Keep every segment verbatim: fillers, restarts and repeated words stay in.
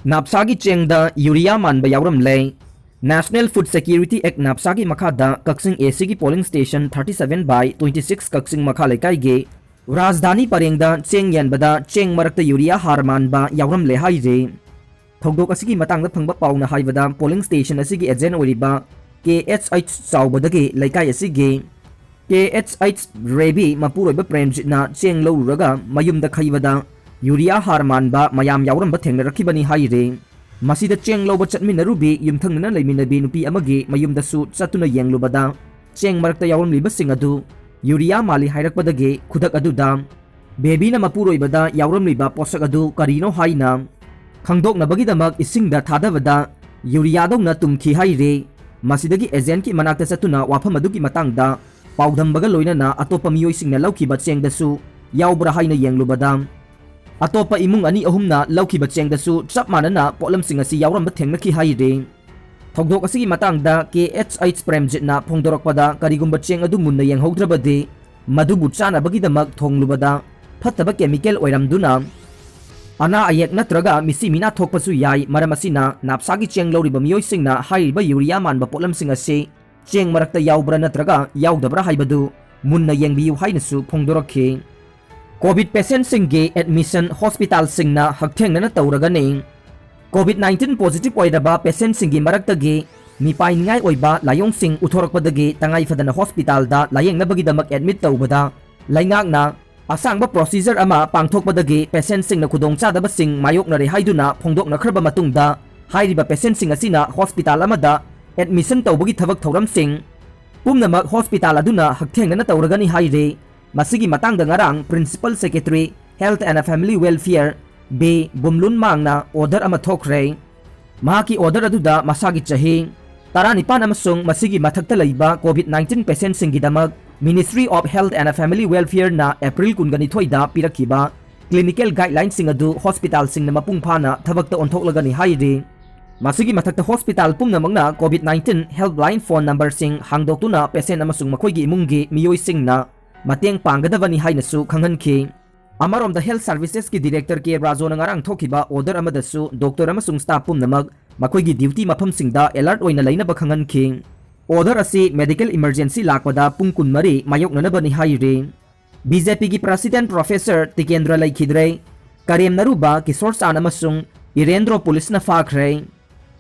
ꯅꯥꯞꯁꯥꯒꯤ ꯆꯦꯡꯗ urea ꯃꯥꯟꯕ ꯌꯥꯎꯔꯝꯂꯦ꯫ National Food Security Act, ꯅꯥꯞꯁꯥꯒꯤ ꯃꯈꯥꯗ ꯀꯛꯆꯤꯡ A Cꯒꯤ polling station thirty seven by twenty six ꯀꯛꯆꯤꯡ ꯃꯈꯥ ꯂꯩꯀꯥꯏꯒꯤ ꯔꯥꯖꯙꯥꯅꯤ ꯄꯔꯦꯡꯗ ꯆꯦꯡ ꯌꯦꯟꯕꯗ ꯆꯦꯡ ꯃꯔꯛꯇ ꯌꯨꯔꯤꯌꯥ ꯍꯥꯔ ꯃꯥꯟꯕ ꯌꯥꯎꯔꯝꯂꯦ ꯍꯥꯏꯔꯤ꯫ ꯊꯧꯗꯣꯛ ꯑꯁꯤꯒꯤ ꯃꯇꯥꯡꯗ ꯐꯪꯕ ꯄꯥꯎꯅ ꯍꯥꯏꯕꯗ, polling station ꯑꯁꯤꯒꯤ agent ꯑꯣꯏꯔꯤꯕ K H H ꯆꯥꯎꯕꯗꯒꯤ ꯂꯩꯀꯥꯏ ꯑꯁꯤꯒꯤ K H H ꯔꯦꯕꯤ ꯃꯄꯨꯔꯣꯏꯕ ꯄ꯭ꯔꯦꯝꯖꯤꯠꯅ ꯆꯦꯡ ꯂꯧꯔꯨꯔꯒ ꯃꯌꯨꯝꯗ ꯈꯩꯕꯗ ꯌꯨꯔꯤꯌꯥ ꯍꯥꯔ ꯃꯥꯟꯕ ꯃꯌꯥꯝ ꯌꯥꯎꯔꯝꯕ ꯊꯦꯡꯅꯔꯛꯈꯤꯕꯅꯤ ꯍꯥꯏꯔꯤ꯫ ꯃꯁꯤꯗ ꯆꯦꯡ ꯂꯧꯕ ꯆꯠꯃꯤꯟꯅꯔꯨꯕꯤ ꯌꯨꯝꯊꯪꯅꯅ ꯂꯩꯃꯤꯟꯅꯕꯤ ꯅꯨꯄꯤ ꯑꯃꯒꯤ ꯃꯌꯨꯝꯗꯁꯨ ꯆꯠꯇꯨꯅ ꯌꯦꯡꯂꯨꯕꯗ, ꯆꯦꯡ ꯃꯔꯛꯇ ꯌꯥꯎꯔꯝꯂꯤꯕꯁꯤꯡ ꯑꯗꯨ ꯌꯨꯔꯤꯌꯥ ꯃꯥꯜꯂꯤ ꯍꯥꯏꯔꯛꯄꯗꯒꯤ ꯈꯨꯗꯛ ꯑꯗꯨꯗ ꯕꯦꯕꯤꯅ ꯃꯄꯨꯔꯣꯏꯕꯗ ꯌꯥꯎꯔꯝꯂꯤꯕ ꯄꯣꯠꯁꯛ ꯑꯗꯨ ꯀꯔꯤꯅꯣ ꯍꯥꯏꯅ ꯈꯪꯗꯣꯛꯅꯕꯒꯤꯗꯃꯛ ꯏꯁꯤꯡꯗ ꯊꯥꯗꯕꯗ ꯌꯨꯔꯤꯌꯥꯗꯧꯅ ꯇꯨꯝꯈꯤ ꯍꯥꯏꯔꯤ꯫ ꯃꯁꯤꯗꯒꯤ agentꯀꯤ ꯃꯅꯥꯛꯇ ꯆꯠꯇꯨꯅ ꯋꯥꯐꯝ ꯑꯗꯨꯒꯤ ꯃꯇꯥꯡꯗ ꯄꯥꯎꯗꯝꯕꯒ ꯂꯣꯏꯅꯅ ꯑꯇꯣꯞꯄ ꯃꯤꯑꯣꯏꯁꯤꯡꯅ ꯂꯧꯈꯤꯕ ꯆꯦꯡꯗꯁꯨ ꯌꯥꯎꯕ꯭ꯔꯥ ꯍꯥꯏꯅ ꯌꯦꯡꯂꯨꯕꯗ, ꯑꯇꯣꯞꯄ ꯏꯃꯨꯡ ꯑꯅꯤ ꯑꯍꯨꯝꯅ ꯂꯧꯈꯤꯕ ꯆꯦꯡꯗꯁꯨ ꯆꯞ ꯃꯥꯟꯅꯅ ꯄꯣꯠꯂꯝꯁꯤꯡ ꯑꯁꯤ ꯌꯥꯎꯔꯝꯕ ꯊꯦꯡꯅꯈꯤ ꯍꯥꯏꯔꯤ꯫ ꯊꯧꯗꯣꯛ ꯑꯁꯤꯒꯤ ꯃꯇꯥꯡꯗ K H H ꯄ꯭ꯔꯦꯝꯖꯤꯠꯅ ꯐꯣꯡꯗꯣꯔꯛꯄꯗ, ꯀꯔꯤꯒꯨꯝꯕ ꯆꯦꯡ ꯑꯗꯨ ꯃꯨꯟꯅ ꯌꯦꯡꯍꯧꯗ꯭ꯔꯕꯗꯤ ꯃꯗꯨꯕꯨ ꯆꯥꯅꯕꯒꯤꯗꯃꯛ ꯊꯣꯡꯂꯨꯕꯗ ꯐꯠꯇꯕ chemical ꯑꯣꯏꯔꯝꯗꯨꯅ ꯑꯅꯥ ꯑꯌꯦꯛ ꯅꯠꯇ꯭ꯔꯒ ꯃꯤꯁꯤ ꯃꯤꯅꯥ ꯊꯣꯛꯄꯁꯨ ꯌꯥꯏ꯫ ꯃꯔꯝ ꯑꯁꯤꯅ ꯅꯥꯞꯁꯥꯒꯤ ꯆꯦꯡ ꯂꯧꯔꯤꯕ ꯃꯤꯑꯣꯏꯁꯤꯡꯅ ꯍꯥꯏꯔꯤꯕ ꯌꯨꯔꯤꯌꯥ ꯃꯥꯟꯕ ꯄꯣꯠꯂꯝꯁꯤꯡ ꯑꯁꯤ ꯆꯦꯡ ꯃꯔꯛꯇ ꯌꯥꯎꯕ꯭ꯔꯥ ꯅꯠꯇ꯭ꯔꯒ ꯌꯥꯎꯗꯕ꯭ꯔꯥ ꯍꯥꯏꯕꯗꯨ ꯃꯨꯟꯅ ꯌꯦꯡꯕꯤꯌꯨ ꯍꯥꯏꯅꯁꯨ ꯐꯣꯡꯗꯣꯔꯛꯈꯤ꯫ COVID patientꯁꯤꯡꯒꯤ admission hospitalꯁꯤꯡꯅ ꯍꯛꯊꯦꯡꯅꯅ ꯇꯧꯔꯒꯅꯤ꯫ COVID nineteen positive ꯑꯣꯏꯔꯕ patientꯁꯤꯡꯒꯤ ꯃꯔꯛꯇꯒꯤ ꯃꯤꯄꯥꯏꯅꯤꯡꯉꯥꯏ ꯑꯣꯏꯕ ꯂꯥꯏꯑꯣꯡꯁꯤꯡ ꯎꯠꯊꯣꯔꯛꯄꯗꯒꯤ ꯇꯉꯥꯏ ꯐꯗꯅ hospitalꯗ ꯂꯥꯌꯦꯡꯅꯕꯒꯤꯗꯃꯛ admit ꯇꯧꯕꯗ ꯂꯩꯉꯥꯛꯅ ꯑꯁꯥꯡꯕ procedure ꯑꯃ ꯄꯥꯡꯊꯣꯛꯄꯗꯒꯤ patientꯁꯤꯡꯅ ꯈꯨꯗꯣꯡꯆꯥꯗꯕꯁꯤꯡ ꯃꯥꯌꯣꯛꯅꯔꯦ ꯍꯥꯏꯗꯨꯅ ꯐꯣꯡꯗꯣꯛꯅꯈ꯭ꯔꯕ ꯃꯇꯨꯡꯗ, ꯍꯥꯏꯔꯤꯕ patientꯁꯤꯡ ꯑꯁꯤꯅ hospital ꯑꯃꯗ admission ꯇꯧꯕꯒꯤ ꯊꯕꯛ ꯊꯧꯔꯝꯁꯤꯡ ꯄꯨꯝꯅꯃꯛ hospital ꯑꯗꯨꯅ ꯍꯛꯊꯦꯡꯅꯅ ꯇꯧꯔꯒꯅꯤ ꯍꯥꯏꯔꯦ꯫ ꯃꯁꯤꯒꯤ ꯃꯇꯥꯡꯗ ꯉꯔꯥꯡ Principal Secretary Health and Family Welfare ꯕꯤ ꯕꯨꯝꯂꯨꯟ ꯃꯥꯡꯅ order ꯑꯃ ꯊꯣꯛꯈ꯭ꯔꯦ꯫ ꯃꯍꯥꯛꯀꯤ order ꯑꯗꯨꯗ ꯃꯁꯥꯒꯤ ꯆꯍꯤ ꯇꯔꯥꯅꯤꯄꯥꯟ ꯑꯃꯁꯨꯡ ꯃꯁꯤꯒꯤ ꯃꯊꯛꯇ ꯂꯩꯕ COVID nineteen patientꯁꯤꯡꯒꯤꯗꯃꯛ Ministry of Health and Family Welfareꯅ April ꯀꯨꯟꯒ ꯅꯤꯊꯣꯏꯗ ꯄꯤꯔꯛꯈꯤꯕ clinical guidelinesꯁꯤꯡ ꯑꯗꯨ hospitalꯁꯤꯡꯅ ꯃꯄꯨꯡ ꯐꯥꯅ ꯊꯕꯛꯇ ꯑꯣꯟꯊꯣꯛꯂꯒꯅꯤ ꯍꯥꯏꯔꯤ꯫ ꯃꯁꯤꯒꯤ ꯃꯊꯛꯇ hospital ꯄꯨꯝꯅꯃꯛꯅ COVID nineteen helpline phone numberꯁꯤꯡ ꯍꯥꯡꯗꯣꯛꯇꯨꯅ patient ꯑꯃꯁꯨꯡ ꯃꯈꯣꯏꯒꯤ ꯏꯃꯨꯡꯒꯤ ꯃꯤꯑꯣꯏꯁꯤꯡꯅ ꯃꯇꯦꯡ ꯄꯥꯡꯒꯗꯕꯅꯤ ꯍꯥꯏꯅꯁꯨ ꯈꯪꯍꯟꯈꯤ꯫ ꯑꯃꯔꯣꯝꯗ, Health Servicesꯀꯤ Director ꯀꯦ ꯔꯥꯖꯣꯅ ꯉꯔꯥꯡ ꯊꯣꯛꯈꯤꯕ order ꯑꯃꯗꯁꯨ doctor ꯑꯃꯁꯨꯡ staff ꯄꯨꯝꯅꯃꯛ ꯃꯈꯣꯏꯒꯤ duty ꯃꯐꯝꯁꯤꯡꯗ alert ꯑꯣꯏꯅ ꯂꯩꯅꯕ ꯈꯪꯍꯟꯈꯤ꯫ Order ꯑꯁꯤ medical emergency ꯂꯥꯛꯄꯗ ꯄꯨꯡ ꯀꯨꯟꯃꯔꯤ ꯃꯥꯌꯣꯛꯅꯅꯕꯅꯤ ꯍꯥꯏꯔꯤ꯫ BJPꯒꯤ President Professor ꯇꯤꯀꯦꯟꯗ꯭ꯔ ꯂꯩꯈꯤꯗ꯭ꯔꯦ꯫ ꯀꯔꯦꯝꯅꯔꯨꯕ ꯀꯤꯁꯣꯔ ꯆꯥꯟ ꯑꯃꯁꯨꯡ ꯏꯔꯦꯟꯗ꯭ꯔꯣ ꯄꯨꯂꯤꯁꯅ ꯐꯥꯈ꯭ꯔꯦ꯫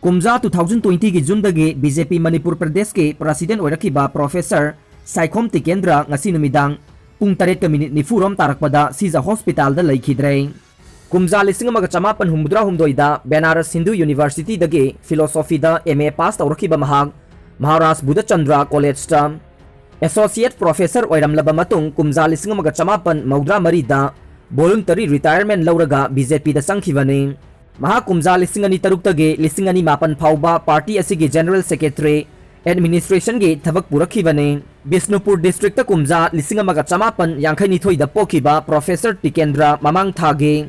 ꯀꯨꯝꯖꯥ two thousand twentyꯒꯤ Juneꯗꯒꯤ BJP ꯃꯅꯤꯄꯨꯔ ꯄ꯭ꯔꯗꯦꯁꯀꯤ President ꯑꯣꯏꯔꯛꯈꯤꯕ Professor ꯁꯥꯏꯈꯣꯝ ꯇꯤꯀꯦꯟꯗ꯭ꯔ ꯉꯁꯤ ꯅꯨꯃꯤꯗꯥꯡ ꯄꯨꯡ ꯇꯔꯦꯠꯀ minute ꯅꯤꯐꯨꯔꯣꯝ ꯇꯥꯔꯛꯄꯗ ꯁꯤꯖ hospitalꯗ ꯂꯩꯈꯤꯗ꯭ꯔꯦ꯫ ꯀꯨꯝꯖꯥ ꯂꯤꯁꯤꯡ ꯑꯃꯒ ꯆꯃꯥꯄꯟ ꯍꯨꯝꯐꯨꯇꯔꯥꯍꯨꯝꯗꯣꯏꯗ Banaras Hindu Universityꯗꯒꯤ philosophyꯗ MA pass ꯇꯧꯔꯛꯈꯤꯕ ꯃꯍꯥꯛ ꯃꯍꯥꯔꯥꯖ ꯕꯨꯙꯆꯟꯗ꯭ꯔ Collegeꯇ Associate Professor ꯑꯣꯏꯔꯝꯂꯕ ꯃꯇꯨꯡ ꯀꯨꯝꯖꯥ ꯂꯤꯁꯤꯡ ꯑꯃꯒ ꯆꯃꯥꯄꯟ ꯃꯧꯗ꯭ꯔꯥ ꯃꯔꯤꯗ voluntary retirement ꯂꯧꯔꯒ BJPꯗ ꯆꯪꯈꯤꯕꯅꯤ꯫ ꯃꯍꯥꯛ ꯀꯨꯝꯖꯥ ꯂꯤꯁꯤꯡ ꯑꯅꯤ ꯇꯔꯨꯛꯇꯒꯤ ꯂꯤꯁꯤꯡ ꯑꯅꯤ ꯃꯥꯄꯟ ꯐꯥꯎꯕ party ꯑꯁꯤꯒꯤ General Secretary, Administrationꯒꯤ ꯊꯕꯛ ꯄꯨꯔꯛꯈꯤꯕꯅꯤ꯫ ꯕꯤꯁꯅꯨꯄꯨꯔ districtꯇ ꯀꯨꯝꯖꯥ ꯂꯤꯁꯤꯡ ꯑꯃꯒ ꯆꯃꯥꯄꯟ ꯌꯥꯡꯈꯩꯅꯤꯊꯣꯏꯗ ꯄꯣꯛꯈꯤꯕ Professor ꯇꯤꯀꯦꯟꯗ꯭ꯔ ꯃꯃꯥꯡ ꯊꯥꯒꯤ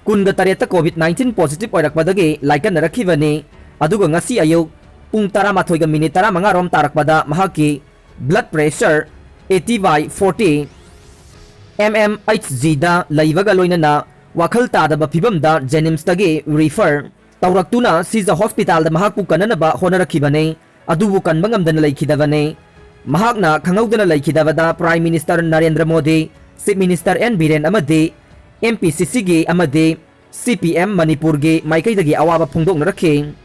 ꯀꯨꯟꯒ ꯇꯔꯦꯠꯇ COVID nineteen positive ꯑꯣꯏꯔꯛꯄꯗꯒꯤ ꯂꯥꯏꯀꯠꯅꯔꯛꯈꯤꯕꯅꯤ꯫ ꯑꯗꯨꯒ ꯉꯁꯤ ꯑꯌꯨꯛ ꯄꯨꯡ ꯇꯔꯥꯃꯥꯊꯣꯏꯒ minute ꯇꯔꯥꯃꯉꯥꯔꯣꯝ ꯇꯥꯔꯛꯄꯗ ꯃꯍꯥꯛꯀꯤ blood pressure eighty by forty mmHgꯗ ꯂꯩꯕꯒ ꯂꯣꯏꯅꯅ ꯋꯥꯈꯜ ꯇꯥꯗꯕ ꯐꯤꯚꯝꯗ JNIMSꯇꯒꯤ refer ꯇꯧꯔꯛꯇꯨꯅ ꯁꯤꯖ hospitalꯗ ꯃꯍꯥꯛꯄꯨ ꯀꯟꯅꯅꯕ ꯍꯣꯠꯅꯔꯛꯈꯤꯕꯅꯤ꯫ ꯑꯗꯨꯕꯨ ꯀꯟꯕ ꯉꯝꯗꯅ ꯂꯩꯈꯤꯗꯕꯅꯤ꯫ ꯃꯍꯥꯛꯅ ꯈꯪꯍꯧꯗꯅ ꯂꯩꯈꯤꯗꯕꯗ Prime Minister Narendra Modi, Chief Minister N Biren ꯑꯃꯗꯤ MPCCꯒꯤ ꯑꯃꯗꯤ CPM ꯃꯅꯤꯄꯨꯔꯒꯤ ꯃꯥꯏꯀꯩꯗꯒꯤ ꯑꯋꯥꯕ ꯐꯣꯡꯗꯣꯛꯅꯔꯛꯈꯤ꯫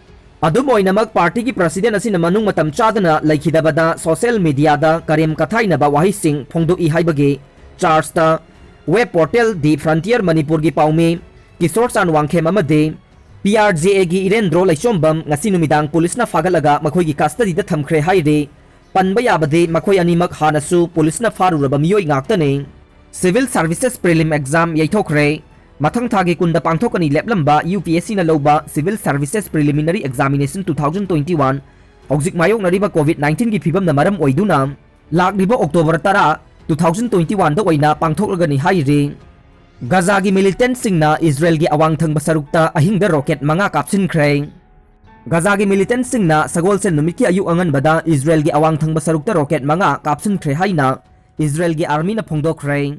ꯑꯗꯨꯝ ꯑꯣꯏꯅꯃꯛ, partyꯒꯤ president ꯑꯁꯤꯅ ꯃꯅꯨꯡ ꯃꯇꯝ ꯆꯥꯗꯅ ꯂꯩꯈꯤꯗꯕꯗ social mediaꯗ ꯀꯔꯦꯝ ꯀꯊꯥꯏꯅꯕ ꯋꯥꯍꯩꯁꯤꯡ ꯐꯣꯡꯗꯣꯛꯏ ꯍꯥꯏꯕꯒꯤ chargeꯇ web portal The Frontier ꯃꯅꯤꯄꯨꯔꯒꯤ ꯄꯥꯎꯃꯤ ꯀꯤꯁꯣꯔ ꯆꯥꯟ ꯋꯥꯡꯈꯦꯝ ꯑꯃꯗꯤ PRJAꯒꯤ ꯏꯔꯦꯟꯗ꯭ꯔꯣ ꯂꯩꯆꯣꯝꯕꯝ ꯉꯁꯤ ꯅꯨꯃꯤꯗꯥꯡ ꯄꯨꯂꯤꯁꯅ ꯐꯥꯒꯠꯂꯒ ꯃꯈꯣꯏꯒꯤ custodyꯗ ꯊꯝꯈ꯭ꯔꯦ ꯍꯥꯏꯔꯤ꯫ ꯄꯟꯕ ꯌꯥꯕꯗꯤ ꯃꯈꯣꯏ ꯑꯅꯤꯃꯛ ꯍꯥꯟꯅꯁꯨ ꯄꯨꯂꯤꯁꯅ ꯐꯥꯔꯨꯔꯕ ꯃꯤꯑꯣꯏ ꯉꯥꯛꯇꯅꯤ꯫ Civil Services Prelim Exam ꯌꯩꯊꯣꯛꯈ꯭ꯔꯦ꯫ ꯃꯊꯪ ꯊꯥꯒꯤ ꯀꯨꯟꯗ ꯄꯥꯡꯊꯣꯛꯀꯅꯤ ꯂꯦꯞꯂꯝꯕ UPSCꯅ ꯂꯧꯕ Civil Services Preliminary Examination two thousand twenty one ꯍꯧꯖꯤꯛ ꯃꯥꯌꯣꯛꯅꯔꯤꯕ COVID nineteenꯒꯤ ꯐꯤꯚꯝꯅ ꯃꯔꯝ ꯑꯣꯏꯗꯨꯅ ꯂꯥꯛꯂꯤꯕ October ꯇꯔꯥ, two thousand twenty oneꯗ ꯑꯣꯏꯅ ꯄꯥꯡꯊꯣꯛꯂꯒꯅꯤ ꯍꯥꯏꯔꯤ꯫ ꯒꯖꯥꯒꯤ militantꯁꯤꯡꯅ ꯏꯖꯔꯦꯜꯒꯤ ꯑꯋꯥꯡ ꯊꯪꯕ ꯁꯔꯨꯛꯇ ꯑꯍꯤꯡꯗ rocket ꯃꯉꯥ ꯀꯥꯞꯁꯤꯟꯈ꯭ꯔꯦ꯫ ꯒꯖꯥꯒꯤ militantꯁꯤꯡꯅ ꯁꯒꯣꯜꯁꯦꯟ ꯅꯨꯃꯤꯠꯀꯤ ꯑꯌꯨꯛ ꯑꯉꯟꯕꯗ ꯏꯖꯔꯦꯜꯒꯤ ꯑꯋꯥꯡ ꯊꯪꯕ ꯁꯔꯨꯛꯇ rocket ꯃꯉꯥ ꯀꯥꯞꯁꯤꯟꯈ꯭ꯔꯦ ꯍꯥꯏꯅ ꯏꯖꯔꯦꯜꯒꯤ armyꯅ ꯐꯣꯡꯗꯣꯛꯈ꯭ꯔꯦ꯫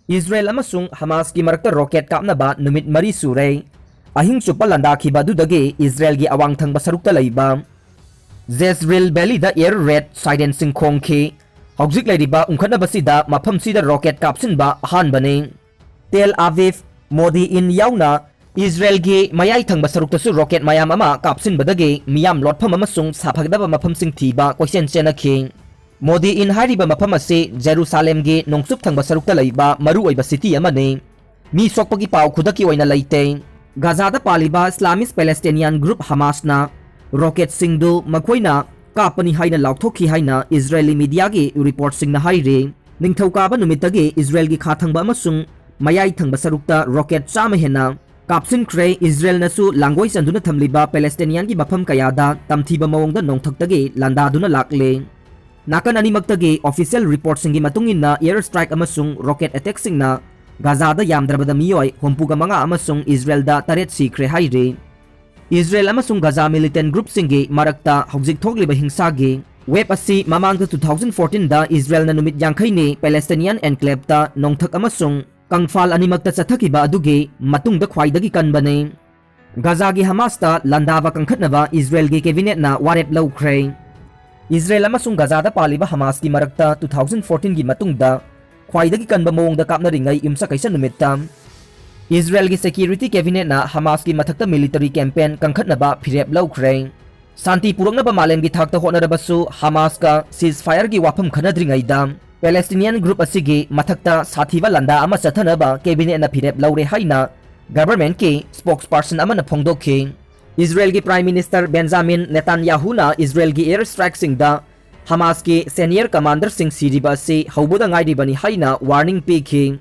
ꯏꯁꯔꯦꯜ ꯑꯃꯁꯨꯡ ꯍꯃꯥꯁꯀꯤ ꯃꯔꯛꯇ ꯔꯣꯀꯦꯠ ꯀꯥꯞꯅꯕ ꯅꯨꯃꯤꯠ ꯃꯔꯤ ꯁꯨꯔꯦ꯫ ꯑꯍꯤꯡ ꯆꯨꯞꯄ ꯂꯥꯟꯗꯥꯈꯤꯕ ꯑꯗꯨꯗꯒꯤ ꯏꯁꯔꯦꯜꯒꯤ ꯑꯋꯥꯡ ꯊꯪꯕ ꯁꯔꯨꯛꯇ ꯂꯩꯕ ꯖꯦꯖ꯭ꯔꯤꯜ ꯚꯦꯂꯤꯗ ꯑꯦꯌꯔ ꯔꯦꯗ ꯁꯥꯏꯔꯦꯟꯁꯤꯡ ꯈꯣꯡꯈꯤ꯫ ꯍꯧꯖꯤꯛ ꯂꯩꯔꯤꯕ ꯎꯪꯈꯠꯅꯕꯁꯤꯗ ꯃꯐꯝꯁꯤꯗ ꯔꯣꯀꯦꯠ ꯀꯥꯞꯁꯤꯟꯕ ꯑꯍꯥꯟꯕꯅꯤ꯫ ꯇꯦꯜ ꯑꯕꯤꯕ, ꯃꯣꯗꯤ ꯏꯟ ꯌꯥꯎꯅ ꯏꯁꯔꯦꯜꯒꯤ ꯃꯌꯥꯏ ꯊꯪꯕ ꯁꯔꯨꯛꯇꯁꯨ ꯔꯣꯀꯦꯠ ꯃꯌꯥꯝ ꯑꯃ ꯀꯥꯞꯁꯤꯟꯕꯗꯒꯤ ꯃꯤꯌꯥꯝ ꯂꯣꯠꯐꯝ ꯑꯃꯁꯨꯡ ꯁꯥꯐꯒꯗꯕ ꯃꯐꯝꯁꯤꯡ ꯊꯤꯕ ꯀꯣꯏꯆꯦꯟ ꯆꯦꯟꯅꯈꯤ꯫ ꯃꯣꯗꯤ ꯏꯟ ꯍꯥꯏꯔꯤꯕ ꯃꯐꯝ ꯑꯁꯤ ꯖꯦꯔꯨꯁꯥꯂꯦꯝꯒꯤ ꯅꯣꯡꯆꯨꯞ ꯊꯪꯕ ꯁꯔꯨꯛꯇ ꯂꯩꯕ ꯃꯔꯨꯑꯣꯏꯕ ꯁꯤꯇꯤ ꯑꯃꯅꯤ꯫ ꯃꯤ ꯁꯣꯛꯄꯒꯤ ꯄꯥꯎ ꯈꯨꯗꯛꯀꯤ ꯑꯣꯏꯅ ꯂꯩꯇꯦ꯫ ꯒꯥꯖꯥꯗ ꯄꯥꯜꯂꯤꯕ ꯏꯁꯂꯥꯃꯤꯁ ꯄꯦꯂꯦꯁꯇꯤꯅꯤꯌꯥꯟ ꯒ꯭ꯔꯨꯞ ꯍꯃꯥꯁꯅ ꯔꯣꯀꯦꯠꯁꯤꯡꯗꯨ ꯃꯈꯣꯏꯅ ꯀꯥꯞꯄꯅꯤ ꯍꯥꯏꯅ ꯂꯥꯎꯊꯣꯛꯈꯤ ꯍꯥꯏꯅ ꯏꯁꯔꯦꯂꯤ ꯃꯤꯗꯤꯌꯥꯒꯤ ꯔꯤꯄꯣꯔꯠꯁꯤꯡꯅ ꯍꯥꯏꯔꯤ꯫ ꯅꯤꯡꯊꯧꯀꯥꯕ ꯅꯨꯃꯤꯠꯇꯒꯤ ꯏꯁꯔꯦꯜꯒꯤ ꯈꯥ ꯊꯪꯕ ꯑꯃꯁꯨꯡ ꯃꯌꯥꯏ ꯊꯪꯕ ꯁꯔꯨꯛꯇ ꯔꯣꯀꯦꯠ ꯆꯥꯝꯃ ꯍꯦꯟꯅ ꯀꯥꯞꯁꯤꯟꯈ꯭ꯔꯦ꯫ ꯏꯁꯔꯦꯜꯅꯁꯨ ꯂꯥꯡꯒꯣꯏ ꯆꯟꯗꯨꯅ ꯊꯝꯂꯤꯕ ꯄꯦꯂꯦꯁꯇꯤꯅꯤꯌꯥꯟꯒꯤ ꯃꯐꯝ ꯀꯌꯥꯗ ꯇꯝꯊꯤꯕ ꯃꯑꯣꯡꯗ ꯅꯣꯡꯊꯛꯇꯒꯤ ꯂꯥꯟꯗꯥꯗꯨꯅ ꯂꯥꯛꯂꯦ꯫ ꯅꯥꯀꯟ ꯑꯅꯤꯃꯛꯇꯒꯤ ꯑꯣꯐꯤꯁꯤꯌꯦꯜ ꯔꯤꯄꯣꯔꯠꯁꯤꯡꯒꯤ ꯃꯇꯨꯡ ꯏꯟꯅ, ꯑꯦꯌꯔ ꯁ꯭ꯇ꯭ꯔꯥꯏꯛ ꯑꯃꯁꯨꯡ ꯔꯣꯀꯦꯠ ꯑꯦꯇꯦꯛꯁꯤꯡꯅ ꯒꯥꯖꯥꯗ ꯌꯥꯝꯗ꯭ꯔꯕꯗ ꯃꯤꯑꯣꯏ ꯍꯨꯝꯐꯨꯒ ꯃꯉꯥ ꯑꯃꯁꯨꯡ ꯏꯁꯔꯦꯜꯗ ꯇꯔꯦꯠ ꯁꯤꯈ꯭ꯔꯦ ꯍꯥꯏꯔꯤ꯫ ꯏꯁꯔꯦꯜ ꯑꯃꯁꯨꯡ ꯒꯥꯖꯥ ꯃꯤꯂꯤꯇꯦꯟ ꯒ꯭ꯔꯨꯞꯁꯤꯡꯒꯤ ꯃꯔꯛꯇ ꯍꯧꯖꯤꯛ ꯊꯣꯛꯂꯤꯕ ꯍꯤꯡꯁꯥꯒꯤ ꯋꯦꯕ ꯑꯁꯤ ꯃꯃꯥꯡꯗ two thousand fourteen ꯗ ꯏꯁꯔꯦꯜꯅ ꯅꯨꯃꯤꯠ ꯌꯥꯡꯈꯩꯅꯤ ꯄꯦꯂꯦꯁꯇꯤꯅꯤꯌꯥꯟ ꯑꯦꯟꯀ꯭ꯂꯦꯕꯇ ꯅꯣꯡꯊꯛ ꯑꯃꯁꯨꯡ ꯀꯪꯐꯥꯜ ꯑꯅꯤꯃꯛꯇ ꯆꯠꯊꯈꯤꯕ ꯑꯗꯨꯒꯤ ꯃꯇꯨꯡꯗ ꯈ꯭ꯋꯥꯏꯗꯒꯤ ꯀꯟꯕꯅꯤ꯫ ꯒꯥꯖꯥꯒꯤ ꯍꯃꯥꯁꯇ ꯂꯥꯟꯗꯥꯕ ꯀꯟꯈꯠꯅꯕ ꯏꯁꯔꯦꯜꯒꯤ ꯀꯦꯕꯤꯅꯦꯠꯅ ꯋꯥꯔꯦꯞ ꯂꯧꯈ꯭ꯔꯦ꯫ ꯏꯁꯔꯦꯜ ꯑꯃꯁꯨꯡ ꯒꯥꯖꯥꯗ ꯄꯥꯜꯂꯤꯕ ꯍꯃꯥꯁꯀꯤ ꯃꯔꯛꯇ two thousand fourteen ꯒꯤ ꯃꯇꯨꯡꯗ ꯈ꯭ꯋꯥꯏꯗꯒꯤ ꯀꯟꯕ ꯃꯑꯣꯡꯗ ꯀꯥꯞꯅꯔꯤꯉꯩ ꯌꯨꯝꯁꯀꯩꯁ ꯅꯨꯃꯤꯠꯇ ꯏꯁꯔꯦꯜꯒꯤ ꯁꯦꯀ꯭ꯌꯨꯔꯤꯇꯤ ꯀꯦꯕꯤꯅꯦꯠꯅ ꯍꯃꯥꯁꯀꯤ ꯃꯊꯛꯇ ꯃꯤꯂꯤꯇꯔꯤ ꯀꯦꯝꯄꯦꯟ ꯀꯟꯈꯠꯅꯕ ꯐꯤꯔꯦꯞ ꯂꯧꯈ꯭ꯔꯦ꯫ ꯁꯥꯟꯇꯤ ꯄꯨꯔꯛꯅꯕ ꯃꯥꯂꯦꯝꯒꯤ ꯊꯥꯛꯇ ꯍꯣꯠꯅꯔꯕꯁꯨ ꯍꯃꯥꯁꯀ ꯁꯤꯖꯐꯥꯌꯔꯒꯤ ꯋꯥꯐꯝ ꯈꯟꯅꯗ꯭ꯔꯤꯉꯩꯗ ꯄꯦꯂꯦꯁꯇꯤꯅꯤꯌꯥꯟ ꯒ꯭ꯔꯨꯞ ꯑꯁꯤꯒꯤ ꯃꯊꯛꯇ ꯁꯥꯊꯤꯕ ꯂꯥꯟꯗꯥ ꯑꯃ ꯆꯠꯊꯅꯕ ꯀꯦꯕꯤꯅꯦꯠꯅ ꯐꯤꯔꯦꯞ ꯂꯧꯔꯦ ꯍꯥꯏꯅ ꯒꯚꯔꯟꯃꯦꯟꯠꯀꯤ ꯁ꯭ꯄꯣꯛꯁꯄꯔꯁꯟ ꯑꯃꯅ ꯐꯣꯡꯗꯣꯛꯈꯤ꯫ ꯏꯁꯔꯦꯜꯒꯤ prime minister Benjamin ꯅꯦꯇꯥꯟꯌꯥꯍꯨꯅ ꯏꯁꯔꯦꯜꯒꯤ air ꯁ꯭ꯇ꯭ꯔꯥꯏꯛꯁꯤꯡꯗ ꯍꯃꯥꯁꯀꯤ senior ꯀꯃꯥꯟꯗꯔꯁꯤꯡ ꯁꯤꯔꯤꯕ ꯑꯁꯤ ꯍꯧꯕꯗ ꯉꯥꯏꯔꯤꯕꯅꯤ ꯍꯥꯏꯅ ꯋꯥꯔꯅꯤꯡ ꯄꯤꯈꯤ꯫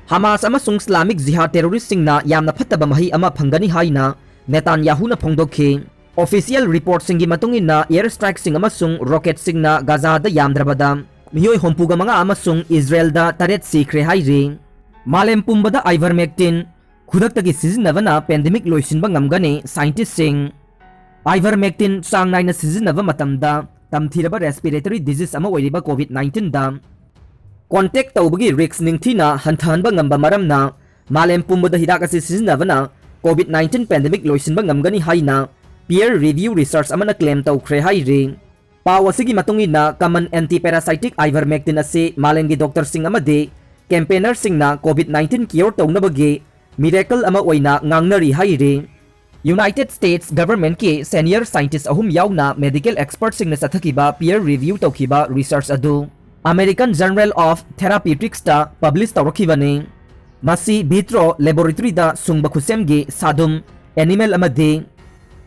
ꯍꯃꯥꯁ ꯑꯃꯁꯨꯡ ꯏꯁꯂꯥꯃꯤꯛ ꯖꯤꯍꯥꯗ ꯇꯦꯔꯣꯔꯤꯁ꯭ꯠꯁꯤꯡꯅ ꯌꯥꯝꯅ ꯐꯠꯇꯕ ꯃꯍꯩ ꯑꯃ ꯐꯪꯒꯅꯤ ꯍꯥꯏꯅ ꯅꯦꯇꯥꯟꯌꯥꯍꯨꯅ ꯐꯣꯡꯗꯣꯛꯈꯤ꯫ ꯑꯣꯐꯤꯁꯤꯌꯦꯜ ꯔꯤꯄꯣꯔꯠꯁꯤꯡꯒꯤ ꯃꯇꯨꯡ ꯏꯟꯅ, ꯑꯦꯌꯔ ꯁ꯭ꯇ꯭ꯔꯥꯏꯛꯁꯤꯡ ꯑꯃꯁꯨꯡ ꯔꯣꯀꯦꯠꯁꯤꯡꯅ ꯒꯥꯖꯥꯗ ꯌꯥꯝꯗ꯭ꯔꯕꯗ ꯃꯤꯑꯣꯏ ꯍꯨꯝꯐꯨꯒ ꯃꯉꯥ ꯑꯃꯁꯨꯡ ꯏꯁꯔꯦꯜꯗ ꯇꯔꯦꯠ ꯁꯤꯈ꯭ꯔꯦ ꯍꯥꯏꯔꯤ꯫ ꯃꯥꯂꯦꯝ ꯄꯨꯝꯕꯗ ivermectin ꯈꯨꯗꯛꯇꯒꯤ ꯁꯤꯖꯤꯟꯅꯕꯅ ꯄꯦꯟꯗꯦꯃꯤꯛ ꯂꯣꯏꯁꯤꯟꯕ ꯉꯝꯒꯅꯤ, ꯁꯥꯏꯟꯇꯤꯁ꯭ꯠꯁꯤꯡ꯫ Ivermectin ꯆꯥꯡ ꯅꯥꯏꯅ ꯁꯤꯖꯤꯟꯅꯕ ꯃꯇꯝꯗ, ꯇꯝꯊꯤꯔꯕ ꯔꯦꯁꯄꯤꯔꯦꯇꯔꯤ ꯗꯤꯖꯤꯖ ꯑꯃ ꯑꯣꯏꯔꯤꯕ ꯀꯣꯚꯤꯗ nineteen ꯗ Contact ꯇꯧꯕꯒꯤ risk ꯅꯤꯡꯊꯤꯅ ꯍꯟꯊꯍꯟꯕ ꯉꯝꯕ ꯃꯔꯝꯅ ꯃꯥꯂꯦꯝ ꯄꯨꯝꯕꯗ ꯍꯤꯗꯥꯛ ꯑꯁꯤ ꯁꯤꯖꯤꯟꯅꯕꯅ COVID nineteen pandemic ꯂꯣꯏꯁꯤꯟꯕ ꯉꯝꯒꯅꯤ ꯍꯥꯏꯅ peer review research ꯑꯃꯅ claim ꯇꯧꯈ꯭ꯔꯦ ꯍꯥꯏꯔꯤ꯫ ꯄꯥꯎ ꯑꯁꯤꯒꯤ ꯃꯇꯨꯡ ꯏꯟꯅ, common anti-parasitic ivermectin ꯑꯁꯤ ꯃꯥꯂꯦꯝꯒꯤ doctorꯁꯤꯡ ꯑꯃꯗꯤ campaignerꯁꯤꯡꯅ COVID nineteen cure ꯇꯧꯅꯕꯒꯤ miracle ꯑꯃ ꯑꯣꯏꯅ ꯉꯥꯡꯅꯔꯤ ꯍꯥꯏꯔꯤ꯫ United States governmentꯀꯤ senior scientist ꯑꯍꯨꯝ ꯌꯥꯎꯅ medical expertꯁꯤꯡꯅ ꯆꯠꯊꯈꯤꯕ peer review ꯇꯧꯈꯤꯕ research ꯑꯗꯨ American Journal of Therapeuticsꯇ publish ꯇꯧꯔꯛꯈꯤꯕꯅꯤ꯫ ꯃꯁꯤ vitro laboratoryꯗ ꯁꯨꯡꯕ ꯈꯨꯠꯁꯦꯝꯒꯤ ꯁꯥꯗꯨꯝ, animal ꯑꯃꯗꯤ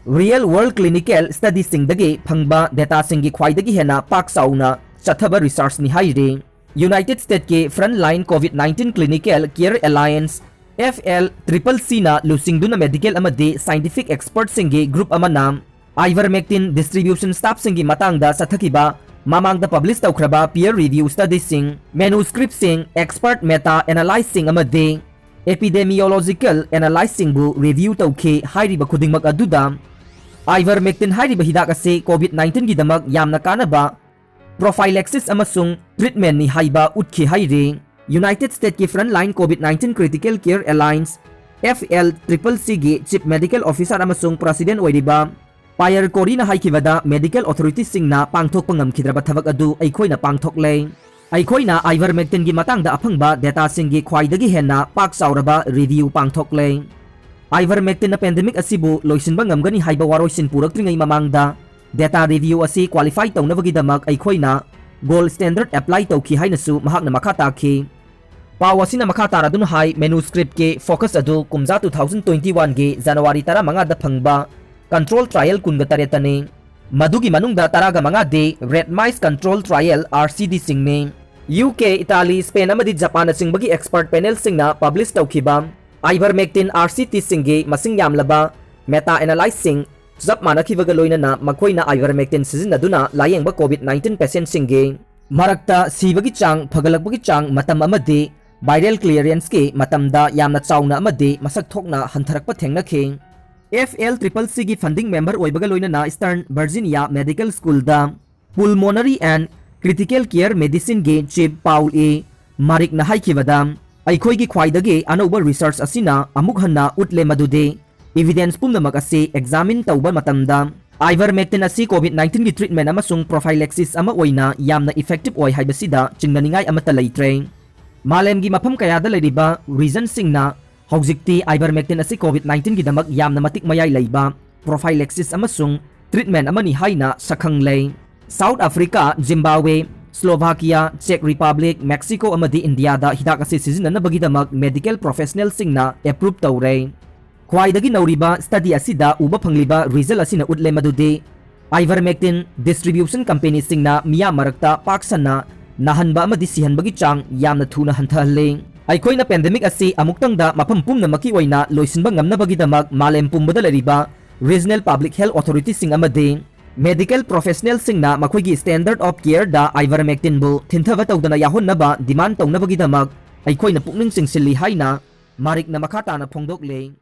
real world clinical studyꯁꯤꯡꯗꯒꯤ ꯐꯪꯕ dataꯁꯤꯡꯒꯤ ꯈ꯭ꯋꯥꯏꯗꯒꯤ ꯍꯦꯟꯅ ꯄꯥꯛ ꯆꯥꯎꯅ ꯆꯠꯊꯕ researchꯅꯤ ꯍꯥꯏꯔꯤ꯫ United Statesꯀꯤ Frontline COVID nineteen Clinical Care Alliance, F L triple Cꯅ ꯂꯨꯆꯤꯡꯗꯨꯅ medical ꯑꯃꯗꯤ scientific expertꯁꯤꯡꯒꯤ group ꯑꯃꯅ ivermectin distribution staffꯁꯤꯡꯒꯤ ꯃꯇꯥꯡꯗ ꯆꯠꯊꯈꯤꯕ ꯃꯃꯥꯡꯗ publish ꯇꯧꯈ꯭ꯔꯕ peer review studyꯁꯤꯡ, manuscriptꯁꯤꯡ, expert meta analyseꯁꯤꯡ ꯑꯃꯗꯤ epidemiological analyseꯁꯤꯡꯕꯨ review ꯇꯧꯈꯤ꯫ ꯍꯥꯏꯔꯤꯕ ꯈꯨꯗꯤꯡꯃꯛ ꯑꯗꯨꯗ ivermectin ꯍꯥꯏꯔꯤꯕ ꯍꯤꯗꯥꯛ ꯑꯁꯤ COVID nineteenꯒꯤꯗꯃꯛ ꯌꯥꯝꯅ ꯀꯥꯟꯅꯕ prophylaxis ꯑꯃꯁꯨꯡ treatmentꯅꯤ ꯍꯥꯏꯕ ꯎꯠꯈꯤ ꯍꯥꯏꯔꯤ꯫ United Statesꯀꯤ Frontline COVID nineteen Critical Care Alliance, F L triple Cꯒꯤ Chief Medical Officer ꯑꯃꯁꯨꯡ President ꯑꯣꯏꯔꯤꯕ Pierre Koryꯅ ꯍꯥꯏꯈꯤꯕꯗ, medical authorityꯁꯤꯡꯅ ꯄꯥꯡꯊꯣꯛꯄ ꯉꯝꯈꯤꯗ꯭ꯔꯕ ꯊꯕꯛ ꯑꯗꯨ ꯑꯩꯈꯣꯏꯅ ꯄꯥꯡꯊꯣꯛꯂꯦ꯫ ꯑꯩꯈꯣꯏꯅ ivermectinꯒꯤ ꯃꯇꯥꯡꯗ ꯑꯐꯪꯕ dataꯁꯤꯡꯒꯤ ꯈ꯭ꯋꯥꯏꯗꯒꯤ ꯍꯦꯟꯅ ꯄꯥꯛ ꯆꯥꯎꯔꯕ review ꯄꯥꯡꯊꯣꯛꯂꯦ꯫ Ivermectinꯅ pandemic ꯑꯁꯤꯕꯨ ꯂꯣꯏꯁꯤꯟꯕ ꯉꯝꯒꯅꯤ ꯍꯥꯏꯕ ꯋꯥꯔꯣꯏꯁꯤꯟ ꯄꯨꯔꯛꯇ꯭ꯔꯤꯉꯩ ꯃꯃꯥꯡꯗ data review ꯑꯁꯤ qualify ꯇꯧꯅꯕꯒꯤꯗꯃꯛ ꯑꯩꯈꯣꯏꯅ gold standard apply ꯇꯧꯈꯤ ꯍꯥꯏꯅꯁꯨ ꯃꯍꯥꯛꯅ ꯃꯈꯥ ꯇꯥꯈꯤ꯫ ꯄꯥꯎ ꯑꯁꯤꯅ ꯃꯈꯥ ꯇꯥꯔꯗꯨꯅ ꯍꯥꯏ, manuscriptꯀꯤ focus ꯑꯗꯨ ꯀꯨꯝꯖꯥ two thousand twenty-oneꯒꯤ January ꯇꯔꯥꯃꯉꯥꯗ ꯐꯪꯕ control trial ꯀꯨꯟꯒ ꯇꯔꯦꯠꯇꯅꯤ꯫ ꯃꯗꯨꯒꯤ ꯃꯅꯨꯡꯗ ꯇꯔꯥꯒ ꯃꯉꯥꯗꯤ randomized control trial, RCTꯁꯤꯡꯅꯤ꯫ UK, Italy, Spain ꯑꯃꯗꯤ Japanꯅꯆꯤꯡꯕꯒꯤ expert panelꯁꯤꯡꯅ publish ꯇꯧꯈꯤꯕ ivermectin RCTꯁꯤꯡꯒꯤ ꯃꯁꯤꯡ ꯌꯥꯝꯂꯕ meta analyseꯁꯤꯡ ꯆꯞ ꯃꯥꯟꯅꯈꯤꯕꯒ ꯂꯣꯏꯅꯅ ꯃꯈꯣꯏꯅ ivermectin ꯁꯤꯖꯤꯟꯅꯗꯨꯅ ꯂꯥꯌꯦꯡꯕ COVID nineteen patientꯁꯤꯡꯒꯤ ꯃꯔꯛꯇ ꯁꯤꯕꯒꯤ ꯆꯥꯡ, ꯐꯒꯠꯂꯛꯄꯒꯤ ꯆꯥꯡ, ꯃꯇꯝ ꯑꯃꯗꯤ viral clearanceꯀꯤ ꯃꯇꯝꯗ ꯌꯥꯝꯅ ꯆꯥꯎꯅ ꯑꯃꯗꯤ ꯃꯁꯛ ꯊꯣꯛꯅ ꯍꯟꯊꯔꯛꯄ ꯊꯦꯡꯅꯈꯤ꯫ F L triple Cꯒꯤ funding member ꯑꯣꯏꯕꯒ ꯂꯣꯏꯅꯅ Eastern Virginia Medical Schoolꯗ Pulmonary and Critical Care Medicineꯒꯤ chief Paul A. Marikꯅ ꯍꯥꯏꯈꯤꯕꯗ, "ꯑꯩꯈꯣꯏꯒꯤ ꯈ꯭ꯋꯥꯏꯗꯒꯤ ꯑꯅꯧꯕ research ꯑꯁꯤꯅ ꯑꯃꯨꯛ ꯍꯟꯅ ꯎꯠꯂꯦ ꯃꯗꯨꯗꯤ evidence ꯄꯨꯝꯅꯃꯛ ꯑꯁꯤ examine ꯇꯧꯕ ꯃꯇꯝꯗ, ivermectin ꯑꯁꯤ COVID nineteenꯒꯤ treatment ꯑꯃꯁꯨꯡ prophylaxis ꯑꯃ ꯑꯣꯏꯅ ꯌꯥꯝꯅ effective ꯑꯣꯏ ꯍꯥꯏꯕꯁꯤꯗ ꯆꯤꯡꯅꯅꯤꯡꯉꯥꯏ ꯑꯃꯠꯇ ꯂꯩꯇ꯭ꯔꯦ꯫ ꯃꯥꯂꯦꯝꯒꯤ ꯃꯐꯝ ꯀꯌꯥꯗ ꯂꯩꯔꯤꯕ regionꯁꯤꯡꯅ ꯍꯧꯖꯤꯛꯇꯤ ivermectin ꯑꯁꯤ COVID nineteenꯒꯤꯗꯃꯛ ꯌꯥꯝꯅ ꯃꯇꯤꯛ ꯃꯌꯥꯏ ꯂꯩꯕ prophylaxis ꯑꯃꯁꯨꯡ treatment ꯑꯃꯅꯤ ꯍꯥꯏꯅ ꯁꯛꯈꯪꯂꯦ꯫ South Africa, Zimbabwe, Slovakia, Czech Republic, Mexico ꯑꯃꯗꯤ ꯏꯟꯗꯤꯌꯥꯗ ꯍꯤꯗꯥꯛ ꯑꯁꯤ ꯁꯤꯖꯤꯟꯅꯅꯕꯒꯤꯗꯃꯛ medical professionalꯁꯤꯡꯅ approve ꯇꯧꯔꯦ꯫ ꯈ꯭ꯋꯥꯏꯗꯒꯤ ꯅꯧꯔꯤꯕ study ꯑꯁꯤꯗ ꯎꯕ ꯐꯪꯂꯤꯕ result ꯑꯁꯤꯅ ꯎꯠꯂꯦ ꯃꯗꯨꯗꯤ ivermectin distribution companyꯁꯤꯡꯅ ꯃꯤꯌꯥꯝ ꯃꯔꯛꯇ ꯄꯥꯛ ꯁꯟꯅ ꯅꯥꯍꯟꯕ ꯑꯃꯗꯤ ꯁꯤꯍꯟꯕꯒꯤ ꯆꯥꯡ ꯌꯥꯝꯅ ꯊꯨꯅ ꯍꯟꯊꯍꯜꯂꯤ꯫ ꯑꯩꯈꯣꯏꯅ pandemic ꯑꯁꯤ ꯑꯃꯨꯛꯇꯪꯗ ꯃꯐꯝ ꯄꯨꯝꯅꯃꯛꯀꯤ ꯑꯣꯏꯅ ꯂꯣꯏꯁꯤꯟꯕ ꯉꯝꯅꯕꯒꯤꯗꯃꯛ ꯃꯥꯂꯦꯝ ꯄꯨꯝꯕꯗ ꯂꯩꯔꯤꯕ regional public health authorityꯁꯤꯡ ꯑꯃꯗꯤ medical professionalꯁꯤꯡꯅ ꯃꯈꯣꯏꯒꯤ standard of careꯗ ivermectinꯕꯨ ꯊꯤꯟꯊꯕ ꯇꯧꯗꯅ ꯌꯥꯎꯍꯟꯅꯕ demand ꯇꯧꯅꯕꯒꯤꯗꯃꯛ ꯑꯩꯈꯣꯏꯅ ꯄꯨꯛꯅꯤꯡ ꯆꯤꯡꯁꯤꯜꯂꯤ" ꯍꯥꯏꯅ ꯃꯥꯔꯤꯛꯅ ꯃꯈꯥ ꯇꯥꯅ ꯐꯣꯡꯗꯣꯛꯂꯤ꯫